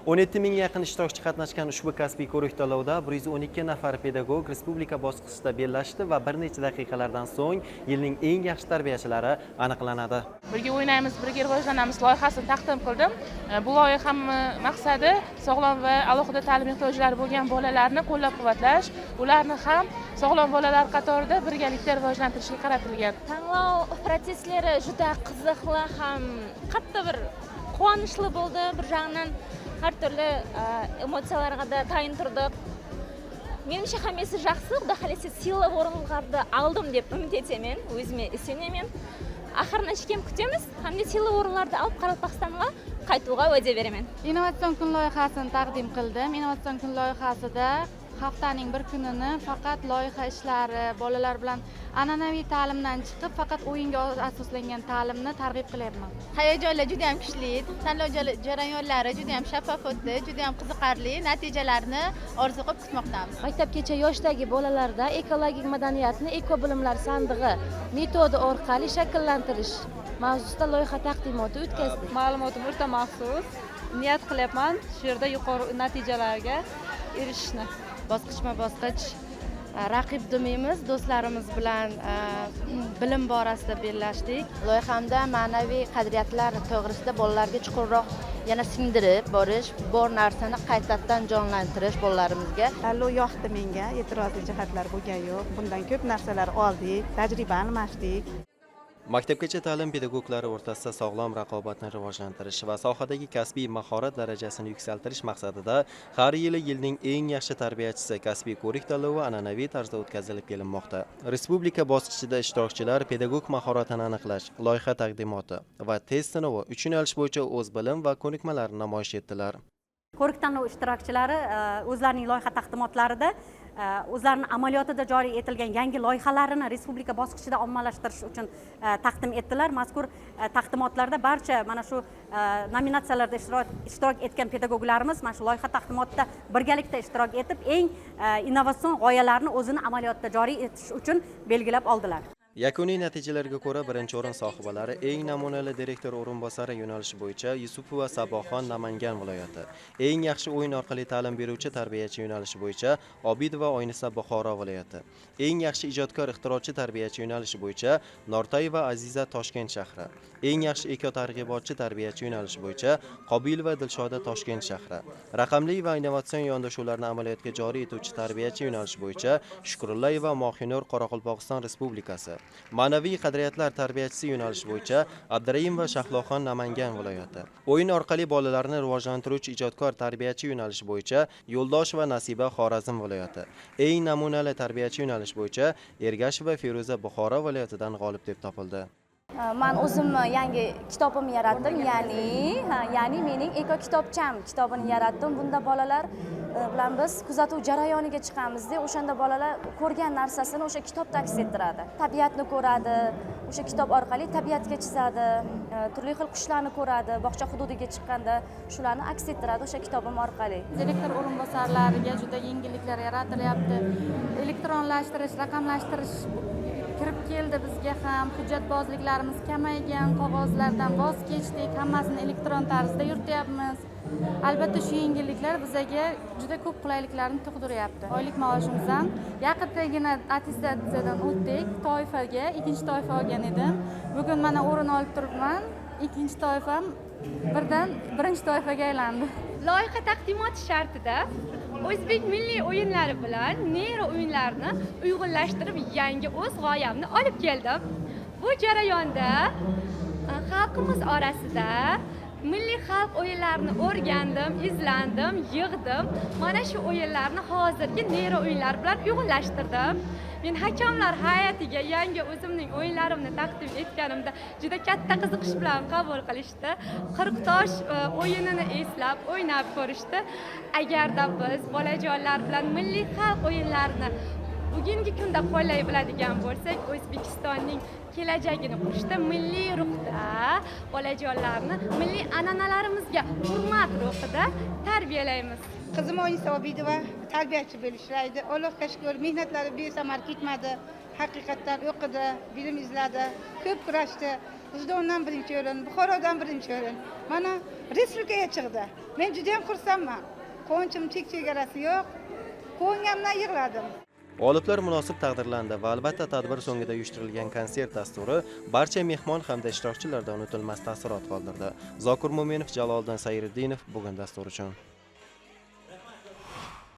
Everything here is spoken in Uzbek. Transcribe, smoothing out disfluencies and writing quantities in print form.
17 mingga yaqin ishtirokchi qatnashgan ushbu kasbiy ko'rik tanlovda 112 nafar pedagog respublika bosqichida bellashdi va bir necha daqiqalardan so'ng yilning eng yaxshi tarbiyachilari aniqlanadi. "Birga o'ynaymiz, birga rivojlanamiz" loyihasini taqdim qildim. Bu loyihamni maqsadi sog'lom va alohida ta'lim ehtiyojlari bo'lgan bolalarni qo'llab quvvatlash, ularni ham sog'lom bolalar qatorida birgalikda rivojlantirishga qaratilgan. Tanlov protsesslari juda qiziqli ham qattiq bir quvonchli bo'ldi. Bir жағынан har turli emotsiyalarga да tayın turdik. Меніңше, hammasi жақсы. Құдай қаласа, сыйлы орынларды алдым деп үміт етемін, өзіме сенемін. Ақырына шейін күтеміз һәм де сыйлы орынларды алып, Qaraqalpog'istonga qaytуға уәде беремін. Innovatsion kun loyihasini taqdim qildim. Innovatsion kun loyihasida haftaning bir kunini faqat loyiha ishlari, bolalar bilan an'anaviy ta'limdan chiqib, faqat o'yinga asoslangan ta'limni targ'ib qilyapman. Hayajonlar juda ham kuchli. Tanlov jarayonlari juda ham shaffof o'tdi, juda ham qiziqarli. Natijalarni orziqib kutmoqdamiz. Maktabgacha yoshdagi bolalarda ekologik madaniyatni eko bilimlar sandig'i metodi orqali shakllantirish mavzusida loyiha taqdimoti o'tkazdik. Ma'lumotim o'rta maxsus. Niyat qilyapman shu yerda yuqori natijalarga erishishni. Bosqichma bosqich raqib demaymiz, do'stlarimiz bilan bilim borasida bellashdik. Loyihamda ma'naviy qadriyatlar to'g'risida bolalarga chuqurroq yana singdirib borish, bor narsani qaytadan jonlantirish bolalarimizga. Tanlov yoqdi menga, e'tirozli jihatlar bo'lgani yo'q. Bundan ko'p narsalar oldik, tajriba almashdik. Maktabgacha ta'lim pedagoglari o'rtasida sog'lom raqobatni rivojlantirish va sohadagi kasbiy mahorat darajasini yuksaltirish maqsadida har yili yilning eng yaxshi tarbiyachisi kasbiy ko'rik tanlovi an'anaviy tarzda o'tkazilib kelinmoqda. Respublika bosqichida ishtirokchilar pedagog mahoratini aniqlash, loyiha taqdimoti va test sinovi uch yo'nalish bo'yicha o'z bilim va ko'nikmalarini namoyish etdilar. Ko'rik tanlov ishtirokchilari o'zlarining loyiha taqdimotlarida o'zlarini amaliyotida joriy etilgan yangi loyihalarini respublika bosqichida ommalashtirish uchun taqdim etdilar. Mazkur taqdimotlarda barcha mana shu nominatsiyalarda ishtirok etgan pedagoglarimiz mana shu loyiha taqdimotida birgalikda ishtirok etib, eng innovatsion g'oyalarni o'zini amaliyotda joriy etish uchun belgilab oldilar. Yakuniy natijalarga ko'ra, birinchi o'rin sohibalari eng namunali direktor o'rinbosari yo'nalishi bo'yicha Yusupova Saboxon, Namangan viloyati. Eng yaxshi o'yin orqali ta'lim beruvchi tarbiyachi yo'nalishi bo'yicha Obidova Oynisa, Buxoro viloyati. Eng yaxshi ijodkor ixtirochi tarbiyachi yo'nalishi bo'yicha Nortayeva Aziza, Toshkent shahri. Eng yaxshi eko targ'ibotchi tarbiyachi yo'nalishi bo'yicha Qobilova Dilshoda, Toshkent shahri. Raqamli va innovatsion yondashuvlarni amaliyotga joriy etuvchi tarbiyachi yo'nalishi bo'yicha Shukrullayeva Mohinur, Qoraqalpog'iston Respublikasi. Ma'naviy qadriyatlar tarbiyachisi yo'nalishi bo'yicha Abdurayimova Shahloxon, Namangan viloyati. O'yin orqali bolalarni rivojlantiruvchi ijodkor tarbiyachi yo'nalishi bo'yicha Yo'ldosheva Nasiba, Xorazm viloyati. Eng namunali tarbiyachi yo'nalishi bo'yicha Ergasheva Feruza, Buxoro viloyatidan g'olib deb topildi. Man o'zimni yangi kitobimni yaratdim, ya'ni mening eko kitobcham kitobini yaratdim. Bunda bolalar bilan biz kuzatuv jarayoniga chiqamizda, o'shanda bolalar ko'rgan narsasini o'sha kitobda aks ettiradi. Tabiatni ko'radi, o'sha kitob orqali tabiatga chizadi, turli xil qushlarni ko'radi, bog'cha hududiga chiqqanda shularni aks ettiradi o'sha kitobim orqali. Direktor o'rinbosarlariga juda yengilliklar yaratilyapti. Elektronlashtirish, raqamlashtirish kirib keldi bizga ham, hujjatbozliklarimiz kamaygan, qog'ozlardan voz kechdik, hammasini elektron tarzda yurityapmiz. Albatta, shu yengilliklar bizaga juda ko'p qulayliklarni tug'diryapti. Oylik maoshimiz ham yaqindagina attestatsiyadan o'tdik, toifaga, ikkinchi toifa olgan edim. Bugun mana o'rin olib turibman. Ikkinchi toifam birdan birinchi toifaga aylandi. Loyiha taqdimoti shartida o'zbek milliy o'yinlari bilan neyro o'yinlarini uyg'unlashtirib, yangi o'z g'oyamni olib keldim. Bu jarayonda xalqimiz orasida milliy xalq o'yinlarini o'rgandim, izlandim, yig'dim. Mana shu o'yinlarni hozirgi neyro o'yinlar bilan uyg'unlashtirdim. Men hakamlar hay'atiga yangi o'zimning o'yinlarimni taqdim etganimda juda katta qiziqish bilan qabul qilishdi. Qirqtosh o'yinini eslab, o'ynab ko'rishdi. Agarda biz bolajonlar bilan milliy xalq o'yinlarini bugungi kunda qo'llay biladigan bo'lsak, O'zbekistonning kelajagini qurishda milliy ruhda bolajonlarni milliy an'analarimizga hurmat ruhida tarbiyalaymiz. Qizim Onisa Obidova tarbiyachi bo'lib ishlaydi. Allohga shukur, mehnatlari besamar ketmadi. Haqiqatdan o'qidi, bilim izladi, ko'p kurashdi. G'ijduvondan birinchi o'rin, Buxorodan birinchi o'rin. Mana respublikaga chiqdi. Men juda ham xursandman. Quvonchim chek chegarasi yo'q. Quvonganimdan yig'ladim. G'oliblar munosib taqdirlandi va albatta tadbir so'ngida uyushtirilgan konsert dasturi barcha mehmon hamda ishtirokchilarda unutilmas taassurot qoldirdi. Zokir Mo'minov, Jaloliddin Sayriddinov, Bugun dasturi uchun.